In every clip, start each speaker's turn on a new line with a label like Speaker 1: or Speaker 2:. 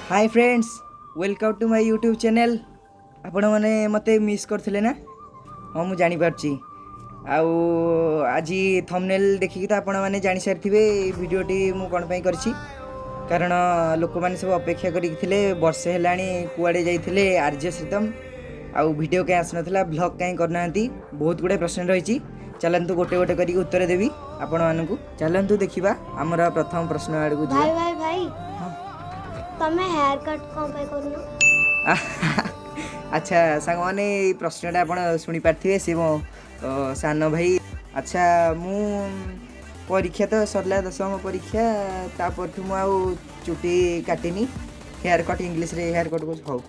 Speaker 1: Hi friends, welcome to my YouTube channel. ଆପଣମାନେ ମୋତେ miss କରିଥିଲେ ନା? ହଁ, ମୁଁ ଜାଣିପାରୁଛି। ଆଉ ଆଜି ଥମ୍ବନେଲ୍ ଦେଖିକି ତ ଆପଣମାନେ ଜାଣିସାରିଥିବେ ଏଇ ଭିଡ଼ିଓଟି ମୁଁ କ'ଣ ପାଇଁ କରିଛି। କାରଣ ଲୋକମାନେ ସବୁ ଅପେକ୍ଷା କରିକି ଥିଲେ, ବର୍ଷେ ହେଲାଣି କୁଆଡ଼େ ଯାଇଥିଲେ ଆର୍ଯ୍ୟ ଶ୍ରୀତମ, ଆଉ ଭିଡ଼ିଓ କାହିଁ ଆସୁନଥିଲା, ଭ୍ଲଗ୍ କାହିଁ କରୁନାହାନ୍ତି। ବହୁତ ଗୁଡ଼ାଏ ପ୍ରଶ୍ନ ରହିଛି। ଚାଲନ୍ତୁ, ଗୋଟେ ଗୋଟେ କରିକି ଉତ୍ତର ଦେବି ଆପଣମାନଙ୍କୁ। ଚାଲନ୍ତୁ ଦେଖିବା, ଆମର ପ୍ରଥମ ପ୍ରଶ୍ନ ଆଡ଼କୁ ଯିବା।
Speaker 2: ଭାଇ, ଭାଇ, ଭାଇ।
Speaker 1: ହଁ।
Speaker 2: ତମେ ହେୟାର କଟ୍ କ'ଣ ପାଇଁ କରୁନ?
Speaker 1: ଆଚ୍ଛା ସାଙ୍ଗମାନେ, ଏଇ ପ୍ରଶ୍ନଟା ଆପଣ ଶୁଣିପାରିଥିବେ। ସେ ମୋ ସାନ ଭାଇ। ଆଚ୍ଛା, ମୁଁ ପରୀକ୍ଷା ତ ସରିଲା, ଦଶମ ପରୀକ୍ଷା, ତା ପରଠୁ ମୁଁ ଆଉ ଚୁଟି କାଟିନି। ହେୟାର କଟ୍, ଇଂଲିଶରେ ହେୟାର କଟ୍ କହୁଛି। ହଉ,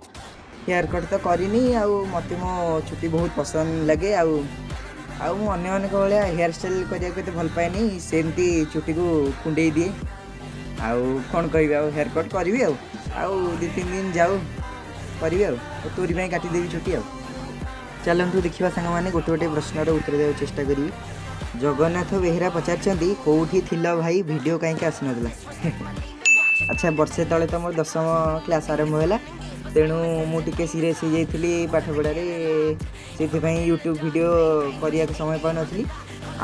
Speaker 1: ହେୟାର କଟ୍ ତ କରିନି। ଆଉ ମୋତେ ମୋ ଚୁଟି ବହୁତ ପସନ୍ଦ ଲାଗେ। ଆଉ ମୁଁ ଅନ୍ୟମାନଙ୍କ ଭଳିଆ ହେୟାର ଷ୍ଟାଇଲ୍ କରିବାକୁ ଏତେ ଭଲ ପାଏନି। ସେମିତି ଚୁଟିକୁ କୁଣ୍ଡେଇ ଦିଏ। ଆଉ କ'ଣ କହିବି? ଆଉ ହେୟାର କଟ୍ କରିବି, ଆଉ 2-3 ଦିନ ଯାଉ କରିବି। ଆଉ ତୋରି ପାଇଁ କାଟିଦେବି ଚୁଟି। ଆଉ ଚାଲନ୍ତୁ ଦେଖିବା ସାଙ୍ଗମାନେ, ଗୋଟେ ଗୋଟେ ପ୍ରଶ୍ନର ଉତ୍ତର ଦେବାକୁ ଚେଷ୍ଟା କରିବି। ଜଗନ୍ନାଥ ବେହେରା ପଚାରିଛନ୍ତି, କେଉଁଠି ଥିଲ ଭାଇ, ଭିଡ଼ିଓ କାହିଁକି ଆସୁନଥିଲା? ଆଚ୍ଛା, ବର୍ଷେ ତଳେ ତ ମୋର ଦଶମ କ୍ଲାସ୍ ଆରମ୍ଭ ହେଲା, ତେଣୁ ମୁଁ ଟିକେ ସିରିୟସ୍ ହେଇଯାଇଥିଲି ପାଠପଢ଼ାରେ। ସେଥିପାଇଁ ୟୁଟ୍ୟୁବ୍ ଭିଡ଼ିଓ କରିବାକୁ ସମୟ ପାଉନଥିଲି।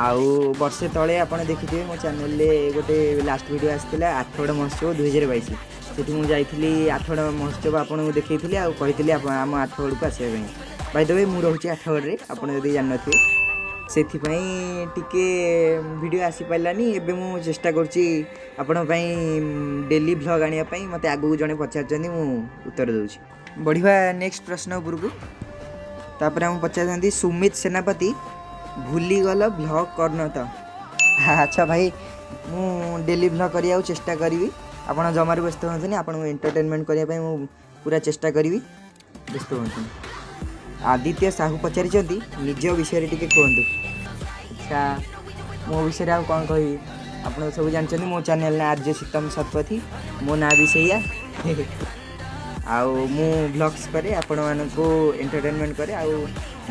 Speaker 1: ଆଉ ବର୍ଷେ ତଳେ ଆପଣ ଦେଖିଥିବେ, ମୋ ଚ୍ୟାନେଲରେ ଗୋଟେ ଲାଷ୍ଟ ଭିଡ଼ିଓ ଆସିଥିଲା, ଆଠଗଡ଼ ମହୋତ୍ସବ 2022। ସେଠି ମୁଁ ଯାଇଥିଲି, ଆଠଗଡ଼ ମହୋତ୍ସବ ଆପଣଙ୍କୁ ଦେଖେଇଥିଲି ଆଉ କହିଥିଲି ଆପଣ ଆମ ଆଠଗଡ଼କୁ ଆସିବା ପାଇଁ। ବାଇ ଦ we, ମୁଁ ରହୁଛି ଆଠଗଡ଼ରେ, ଆପଣ ଯଦି ଜାଣିନଥିବେ। ସେଥିପାଇଁ ଟିକେ ଭିଡ଼ିଓ ଆସିପାରିଲାନି। ଏବେ ମୁଁ ଚେଷ୍ଟା କରୁଛି ଆପଣଙ୍କ ପାଇଁ ଡେଲି ଭ୍ଲଗ୍ ଆଣିବା ପାଇଁ। ମୋତେ ଆଗକୁ ଜଣେ ପଚାରିଛନ୍ତି, ମୁଁ ଉତ୍ତର ଦେଉଛି। ବଢ଼ିବା ନେକ୍ସଟ ପ୍ରଶ୍ନ ଉପରକୁ। ତାପରେ ଆମକୁ ପଚାରୁଛନ୍ତି ସୁମିତ ସେନାପତି, ଭୁଲିଗଲ, ଭ୍ଲଗ୍ କରୁନ ତ? ଆଚ୍ଛା ଭାଇ, ମୁଁ ଡେଲି ଭ୍ଲଗ୍ କରିବାକୁ ଚେଷ୍ଟା କରିବି। ଆପଣ ଜମାରୁ ବ୍ୟସ୍ତ ହୁଅନ୍ତୁନି। ଆପଣଙ୍କୁ ଏଣ୍ଟରଟେନମେଣ୍ଟ କରିବା ପାଇଁ ମୁଁ ପୁରା ଚେଷ୍ଟା କରିବି, ବ୍ୟସ୍ତ ହୁଅନ୍ତୁନି। ଆଦିତ୍ୟ ସାହୁ ପଚାରିଛନ୍ତି, ନିଜ ବିଷୟରେ ଟିକେ କୁହନ୍ତୁ। ଆଚ୍ଛା, ମୋ ବିଷୟରେ ଆଉ କ'ଣ କହିବି? ଆପଣ ସବୁ ଜାଣିଛନ୍ତି, ମୋ ଚ୍ୟାନେଲ୍ ନାଁ ଆର୍ଯ୍ୟ ସୀତମ ଶତପଥୀ, ମୋ ନାଁ ବି ସେଇଆ। ଆଉ ମୁଁ ଭ୍ଲଗ୍ସ କରେ, ଆପଣମାନଙ୍କୁ ଏଣ୍ଟରଟେନମେଣ୍ଟ କରେ। ଆଉ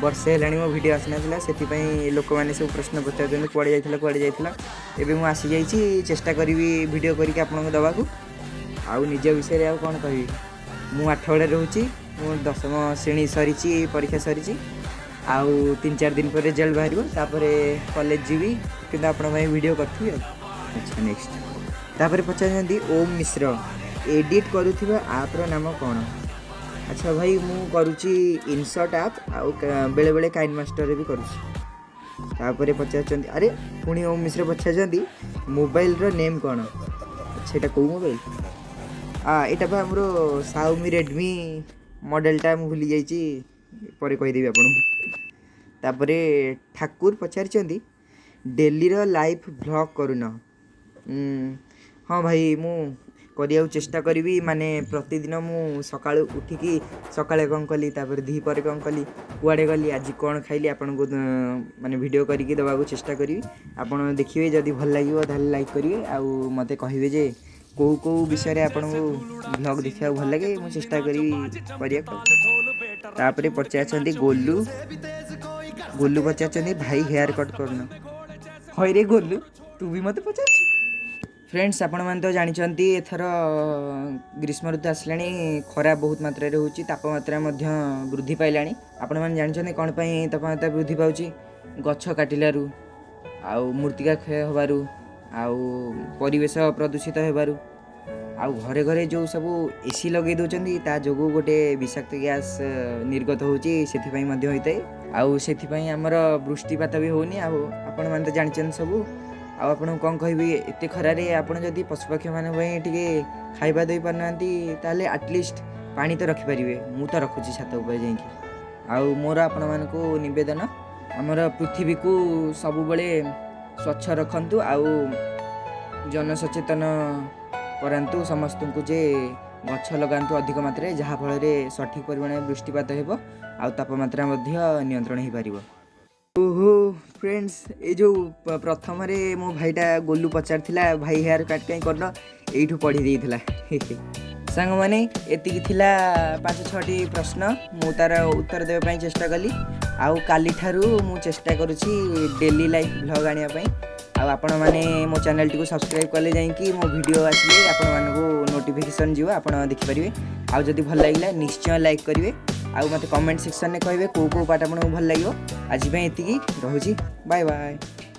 Speaker 1: ବର୍ଷେ ହେଲାଣି ମୋ ଭିଡ଼ିଓ ଆସିନଥିଲା, ସେଥିପାଇଁ ଲୋକମାନେ ସବୁ ପ୍ରଶ୍ନ ପଚାରୁଛନ୍ତି, କୁଆଡ଼େ ଯାଇଥିଲ, କୁଆଡ଼େ ଯାଇଥିଲ? ଏବେ ମୁଁ ଆସିଯାଇଛି, ଚେଷ୍ଟା କରିବି ଭିଡ଼ିଓ କରିକି ଆପଣଙ୍କୁ ଦେବାକୁ। ଆଉ ନିଜ ବିଷୟରେ ଆଉ କ'ଣ କହିବି? ମୁଁ ଆଠଗଡ଼ରେ ରହୁଛି। ମୁଁ ଦଶମ ଶ୍ରେଣୀ ସରିଛି, ପରୀକ୍ଷା ସରିଛି। ଆଉ 3-4 ଦିନ ପରେ ରେଜଲ୍ଟ ବାହାରିବ, ତାପରେ କଲେଜ ଯିବି। କିନ୍ତୁ ଆପଣଙ୍କ ପାଇଁ ଭିଡ଼ିଓ କରିଥିବି। ଆଉ ଆଚ୍ଛା, ନେକ୍ସଟ। ତାପରେ ପଚାରୁଛନ୍ତି ଓମ୍ ମିଶ୍ର, ଏଡ଼ିଟ୍ କରୁଥିବା ଆପ୍ର ନାମ କ'ଣ? ଆଚ୍ଛା ଭାଇ, ମୁଁ କରୁଛି ଇନସର୍ଟ ଆପ୍ ଆଉ ବେଳେବେଳେ କାଇନ୍ ମାଷ୍ଟରରେ ବି କରୁଛି। ତାପରେ ପଚାରୁଛନ୍ତି, ଆରେ ପୁଣି ଓମ୍ ମିଶ୍ର ପଚାରୁଛନ୍ତି, ମୋବାଇଲର ନେମ୍ କ'ଣ? ଆଚ୍ଛା, ଏଇଟା କେଉଁ ମୋବାଇଲ? ଏଇଟା ବା ଆମର ସାଉମି ରେଡ଼ମି, ମଡ଼େଲଟା ମୁଁ ଭୁଲି ଯାଇଛି, ପରେ କହିଦେବି ଆପଣଙ୍କୁ। ତାପରେ ଠାକୁର ପଚାରିଛନ୍ତି, ଡେଲିର ଲାଇଫ୍ ଭ୍ଲଗ୍ କରୁନ? ହଁ ଭାଇ, ମୁଁ କରିବାକୁ ଚେଷ୍ଟା କରିବି। ମାନେ ପ୍ରତିଦିନ ମୁଁ ସକାଳୁ ଉଠିକି ସକାଳେ କ'ଣ କଲି, ତାପରେ ଦ୍ୱିପହରେ କ'ଣ କଲି, କୁଆଡ଼େ ଗଲି, ଆଜି କ'ଣ ଖାଇଲି, ଆପଣଙ୍କୁ ମାନେ ଭିଡ଼ିଓ କରିକି ଦେବାକୁ ଚେଷ୍ଟା କରିବି। ଆପଣ ଦେଖିବେ, ଯଦି ଭଲ ଲାଗିବ ତାହେଲେ ଲାଇକ୍ କରିବେ ଆଉ ମୋତେ କହିବେ ଯେ କେଉଁ କେଉଁ ବିଷୟରେ ଆପଣଙ୍କୁ ଭ୍ଲଗ୍ ଦେଖିବାକୁ ଭଲ ଲାଗେ। ମୁଁ ଚେଷ୍ଟା କରିବି କରିବାକୁ। ତାପରେ ପଚାରିଛନ୍ତି ଗୋଲୁ, ଗୋଲୁ ପଚାରିଛନ୍ତି, ଭାଇ ହେୟାର କଟ୍ କରୁନ? ହଇରେ ଗୋଲୁ, ତୁ ବି ମୋତେ ପଚାରୁଛୁ? ଫ୍ରେଣ୍ଡସ୍, ଆପଣମାନେ ତ ଜାଣିଛନ୍ତି, ଏଥର ଗ୍ରୀଷ୍ମ ଋତୁ ଆସିଲାଣି, ଖରା ବହୁତ ମାତ୍ରାରେ ହେଉଛି, ତାପମାତ୍ରା ମଧ୍ୟ ବୃଦ୍ଧି ପାଇଲାଣି। ଆପଣମାନେ ଜାଣିଛନ୍ତି କ'ଣ ପାଇଁ ତାପମାତ୍ରା ବୃଦ୍ଧି ପାଉଛି? ଗଛ କାଟିଲାରୁ, ଆଉ ମୃତ୍ତିକା କ୍ଷୟ ହେବାରୁ, ଆଉ ପରିବେଶ ପ୍ରଦୂଷିତ ହେବାରୁ, ଆଉ ଘରେ ଘରେ ଯେଉଁ ସବୁ ଏସି ଲଗେଇ ଦେଉଛନ୍ତି, ତା ଯୋଗୁଁ ଗୋଟେ ବିଷାକ୍ତ ଗ୍ୟାସ୍ ନିର୍ଗତ ହେଉଛି, ସେଥିପାଇଁ ମଧ୍ୟ ହୋଇଥାଏ। ଆଉ ସେଥିପାଇଁ ଆମର ବୃଷ୍ଟିପାତ ବି ହେଉନି। ଆଉ ଆପଣମାନେ ତ ଜାଣିଛନ୍ତି ସବୁ। ଆଉ ଆପଣଙ୍କୁ କ'ଣ କହିବି? ଏତେ ଖରାରେ ଆପଣ ଯଦି ପଶୁପକ୍ଷୀମାନଙ୍କ ପାଇଁ ଟିକେ ଖାଇବା ଦେଇପାରୁନାହାନ୍ତି, ତାହେଲେ ଆଟଲିଷ୍ଟ ପାଣି ତ ରଖିପାରିବେ। ମୁଁ ତ ରଖୁଛି ଛାତ ଉପରେ ଯାଇକି। ଆଉ ମୋର ଆପଣମାନଙ୍କୁ ନିବେଦନ, ଆମର ପୃଥିବୀକୁ ସବୁବେଳେ ସ୍ୱଚ୍ଛ ରଖନ୍ତୁ ଆଉ ଜନସଚେତନ କରାନ୍ତୁ ସମସ୍ତଙ୍କୁ ଯେ ଗଛ ଲଗାନ୍ତୁ ଅଧିକ ମାତ୍ରାରେ, ଯାହାଫଳରେ ସଠିକ୍ ପରିମାଣରେ ବୃଷ୍ଟିପାତ ହେବ ଆଉ ତାପମାତ୍ରା ମଧ୍ୟ ନିୟନ୍ତ୍ରଣ ହୋଇପାରିବ। ଓହୋ ଫ୍ରେଣ୍ଡସ୍, ଏଇ ଯେଉଁ ପ୍ରଥମରେ ମୋ ଭାଇଟା ଗୋଲୁ ପଚାରିଥିଲା, ଭାଇ ହେୟାର କଟ୍ କାହିଁ କରୁନ, ଏଇଠୁ ପଢ଼ି ଦେଇଥିଲା। ସାଙ୍ଗମାନେ, ଏତିକି ଥିଲା ପାଞ୍ଚ ଛଅଟି ପ୍ରଶ୍ନ। ମୁଁ ତା'ର ଉତ୍ତର ଦେବା ପାଇଁ ଚେଷ୍ଟା କଲି। ଆଉ କାଲିଠାରୁ ମୁଁ ଚେଷ୍ଟା କରୁଛି ଡେଲି ଲାଇଫ୍ ଭ୍ଲଗ୍ ଆଣିବା ପାଇଁ। ଆଉ ଆପଣମାନେ ମୋ ଚ୍ୟାନେଲଟିକୁ ସବସ୍କ୍ରାଇବ୍ କଲେ ଯାଇକି ମୋ ଭିଡ଼ିଓ ଆସିଲେ ଆପଣମାନଙ୍କୁ ନୋଟିଫିକେସନ୍। ନୋଟିଫିକେସନ୍ ଯିବ, ଆପଣ ଦେଖିପାରିବେ। ଆଉ ଯଦି ଭଲ ଲାଗିଲା, ନିଶ୍ଚୟ ଲାଇକ୍ କରିବେ ଆଉ ମୋତେ କମେଣ୍ଟ ସେକ୍ସନରେ କହିବେ କେଉଁ କେଉଁ ପାର୍ଟ ଆପଣଙ୍କୁ ଭଲ ଲାଗିବ। ଆଜି ପାଇଁ ଏତିକି ରହୁଛି। Bye bye.